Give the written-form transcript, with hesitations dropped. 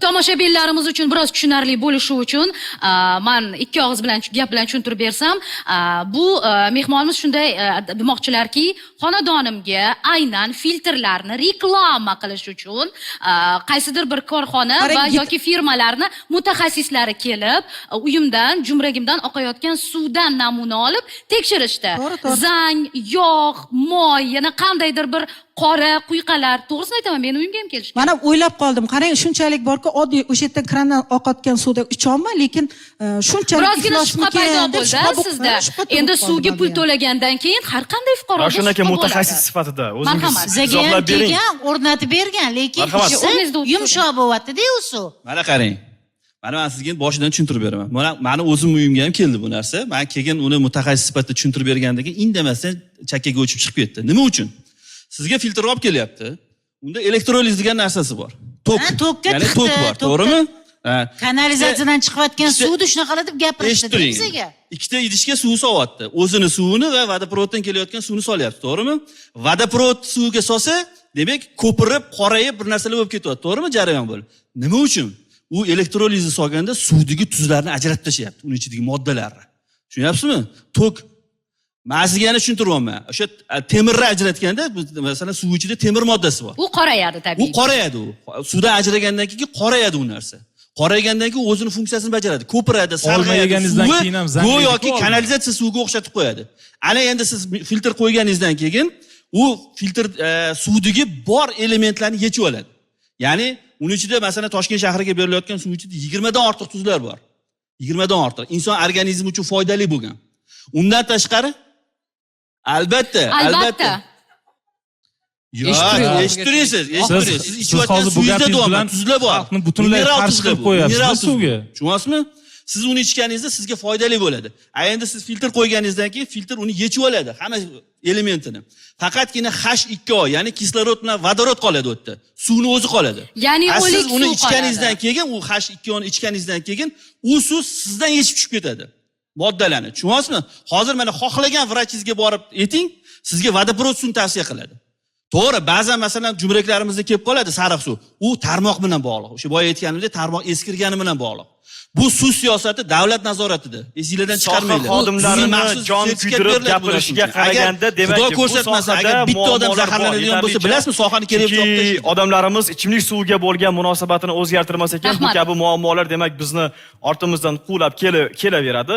Tomoshabinlarimiz uchun biroz tushunarli bo'lishi uchun man ikki og'iz bilan gap bilan tushuntirib bersam, bu mehmonimiz shunday demoqchilarki, xonadonimga aynan filtrlarni reklama qilish uchun qaysidir bir korxona Qarang, va yoki firmalarni mutaxassislari kelib, uyimdan, jumragimdan oqayotgan suvdan namuna olib tekshirishdi. To'g'ri, to'g'ri. Zang, yog', moy, yana qandaydir bir qora quyqalar. To'g'risini aytaman, meni uyimga ham kelishgan. Mana o'ylab qoldim. Qarang, shunchalik borku, oddiy o'sha yerdan krandan oqayotgan suvda icholman, lekin shunchalik Birozgina shubha iflosmikan paydo deb bo'ldi shubha sizda. shubha tug'ib Endi qoldi suvga menda pul ham. to'lagandan keyin har qanday fuqaroga Ravshan aka, shubha mutaxassis bo'ladi. sifatida o'zingiz Marhamat. Bizaga ham izohlab bering. kelgan, o'rnatib bergan, lekin Marhamat. ichsa O'rningizda o'tirib. yumshoq bo'lyapti-da u suv. Mana qarang. Mana men sizga boshidan tushuntirib beraman. Mana mani o'zim uyimga ham keldi bu narsa. Men keyin uni mutaxassis sifatida tushuntirib bergandan keyin indamasdan chakkaga o'chib chiqib ketdi. Nima uchun? Sizga filtr olib kelyapti. Unda elektroliz degan narsasi bor. Tok. Ha, tokka Ya'ni tiqdi, tok bor, tokka. to'g'rimi? Ha. Kanalizatsiyadan chiqayotgan suvni shunaqa deb gapirishdi Eshitib turing. bizaga. Ikkita idishga suv solyapti. O'zini suvini va vodoprovoddan kelayotgan suvni solyapti, to'g'rimi? Vodoprovod suvga solsa, demak, ko'pirib, qorayib bir narsalar bo'lib ketyapti, to'g'rimi? Jarayon bo'lib. Nima uchun? U elektrolizni solganda suvdagi tuzlarni ajratib tashlayapti, uni ichidagi moddalarni. Tushunyapsizmi? Tok. Man sizga yana tushuntiryapman. O'sha temirni ajratganda, masalan, suv ichida temir moddasi bor. U qorayadi tabiiy. U qorayadi u. Suvdan ajragandan keyin qorayadi u narsa. Qoraygandan keyin o'zini funksiyasini bajaradi. Ko'piradi, Olma sarg'ayadi. yeganingizdan Suvi keyin ham zanglaydi-ku go'yoki olma. kanalizatsiya suviga o'xshatib qo'yadi. Ana endi siz filtr qo'yganingizdan keyin u filtr suvdagi bor elementlarni yechib oladi. Ya'ni uni ichida, masalan, Toshkent shahriga berilayotgan suv ichida 20 dan ortiq tuzlar bor. 20 dan ortiq. Inson organizmi uchun foydali bo'lgan. Undan tashqari albatta, Albatta. Yo'q, eshitib turing siz, eshitib turing. Siz Siz ichayotgan hozir bu suvingizda gapingiz deyapman, bilan tuzlar bor. xalqni butunlay Mineral qarshi tuzlar qilib bu, qo'yapsiz mineral tuz bu. suvga. Tushunyapsizmi? Siz uni ichganingizda sizga foydali bo'ladi. A endi siz filtr qo'yganingizdan keyin filtr uni yechib oladi, hamma elementini. Faqatgina H2O, ya'ni kislorod bilan vodorod qoladi u yerda. Suvni o'zi qoladi. Ya'ni A o'lik siz uni suv ichganingizdan qoladi. keyin, u H2O ni ichganingizdan keyin u suv sizdan yechib tushib ketadi. Moddalarni. Tushunyapsizmi? Hozir mana xohlagan vrachingizga borib ayting, sizga vodoprovod suvni tavsiya qiladi. To'g'ri, ba'zan masalan jumraklarimizda kelib qoladi sariq suv. U tarmoq bilan bog'liq. O'sha boya aytganimdek, tarmoq eskirgani bilan bog'liq. Bu suv siyosati davlat nazoratida. Esinglardan Soha chiqarmanglar. xodimlarini Bunga maxsus jon sertifikat kuydirib beriladi bu narsa gapirishiga uchun. Agar qaraganda, demak, Xudo bu ko'rsatmasa, sohada agar bitta odam muammolar bor, zaharlanadigan bo'lsa, yetarlicha. bilasizmi, sohani kerak Chunki yo'q tashlaydi. odamlarimiz ichimlik suviga bo'lgan munosabatini o'zgartirmas ekan, bu Rahmat. kabi muammolar, demak, bizni ortimizdan quvlab kelaveradi.